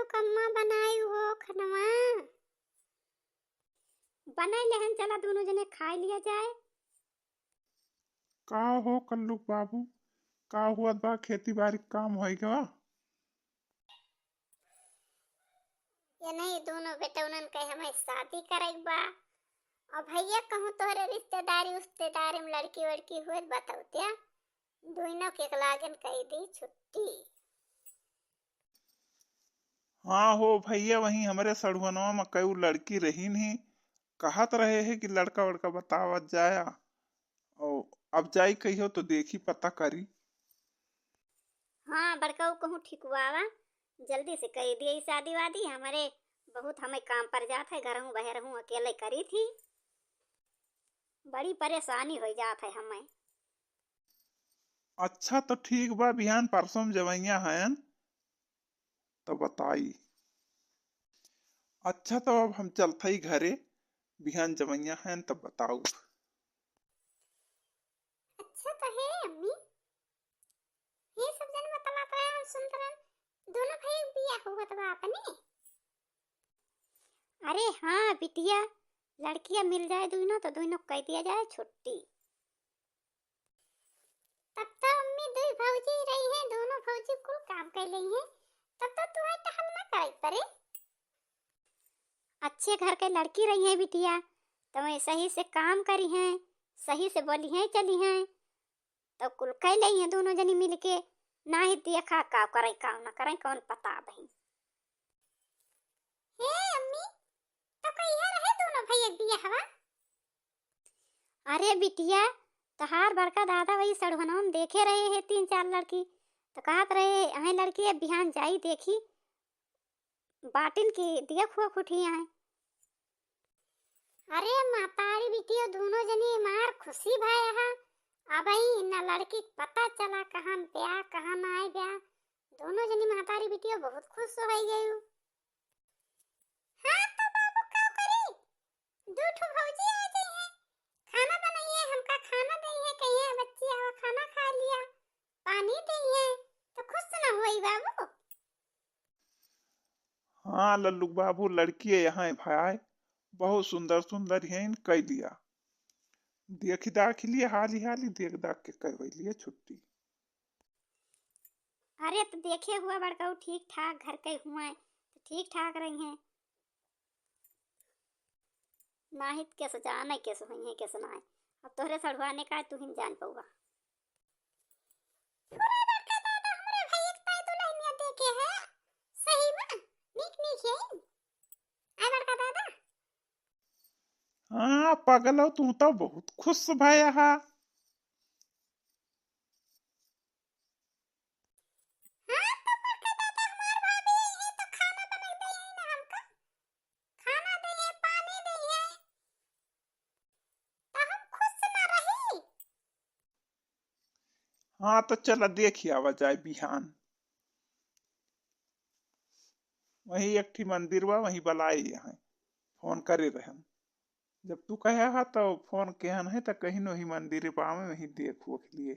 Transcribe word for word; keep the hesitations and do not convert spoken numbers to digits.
कम्मा बनाई हो खनवा? बनाई लेहन, चला दोनों जने खाई लिया जाए। का हो कल्लू बाबू, का हुआ बा? खेती बारी के काम होई गवा? ये नहीं, दोनों बेटौनन के हमें शादी करे के बा। और भैया कहूँ तोहरे रिश्तेदारी उश्तेदारी में लड़की वड़की हुए तो बतौत्या, दोनों के लागिन कई दी छुट्टी। हाँ हो भैया, वहीं हमरे सड़ुहनवा में कई लड़की रहीन ही, कहत रहे हैं कि लड़का वड़का बतावत जाया। और अब जाई कहियो तो देखी पता करी। हाँ बड़काऊ, कहूँ ठिकवावा, जल्दी से कई दिए ई शादी वादी। हमरे बहुत हमें काम पर जात है, घरहूँ बहरहूँ अकेले करी थी, बड़ी परेशानी हो जात है हमें। अच्छा तो ठीक बा, बिहान परसों में जवैया हयन तो बताई। अच्छा तो अब हम चलत हई घरे, बिहान जवैया हयन तब बताऊ। अच्छा तो हे अम्मी, ये सब जन बतलात रहे हम सुनत रहन, दोनों भाई के बियाह होत बा अपने। अरे हाँ बिटिया, लड़किया मिल जाए दुइनो तो दुइनो कह दिया जाए छुट्टी। तब तो अम्मी दुई भौजी रही हैं, दोनों भौजी कुल काम कर ली हैं, तब तो तुहैं टहल ना करे पड़े। अच्छे घर के लड़की रही हैं बिटिया, तो वह सही से काम करी हैं, सही से बोली हैं, चली हैं, तो कुल कह ले हैं दोनों जनी मिलके। ना ही देखा का करें, का ना करें, कौन पता बहिन। हे अम्मी, तो कहिया रहे दोनों भैया के बियाहवा? अरे बिटिया, तहार बड़का दादा वही सड़ुहनवा में देखे रहे हैं तीन चार लड़की, तो कहत रहे, "अहें लड़की, अब बिहान जाई देखी, बाटिन की दिया खुआ खुठी आए।" अरे मातारी बिटिया, दोनों जनी मार खुशी भय है। अब ई न लड़की के पता चला कहाँ ब्याह, कहाँ ना आए ब्याह। दोनों जनी मातारी बिटिया बहुत खुश हो गई। हाँ तो बाबू का करी, दू ठो भौजी आ जाई है, खाना बनाई है, हमका खाना दई है, कही है, "बच्ची आवा खाना खा लिया, पानी दई है", तो खुश ना होई बाबू? हाँ लल्लू बाबू, लड़की है यहाँ है भाई, बहुत सुंदर सुंदर हैं, कई लिया, देखी दाखी लिए हाली हाली, देख दाख के करवाई लिए छुट्टी। अरे तो देखे हुआ बड़काऊ, ठीक ठाक घर के हुआ है, तो ठीक ठाक रही हैं। नाहित केस जाने केस हुई है, केस ना है। अब तोहरे सड़ुआने का तू ही जान पउबा। पूरा बड़का दादा हमरे भैया के ताई दुल्हनिया देखे है। सही बा, नीक नीक है। आय बड़का दादा। हाँ पगलो, तू तो बहुत खुश भया हा। हाँ, तो बड़का दादा हमार भाभी आई है, तो खाना बना दे है ना हमका। खाना दे है, पानी दे है, तो हम खुश ना रही। हाँ, तो चला देखी आवा जाए बिहान। वही एक ठी मंदिर बा, वही बलाई है, फोन करे रहन। जब तू कहे हा तो फोन केहन है तो कहीं वही मंदिर पावे, वही देख उख लिए।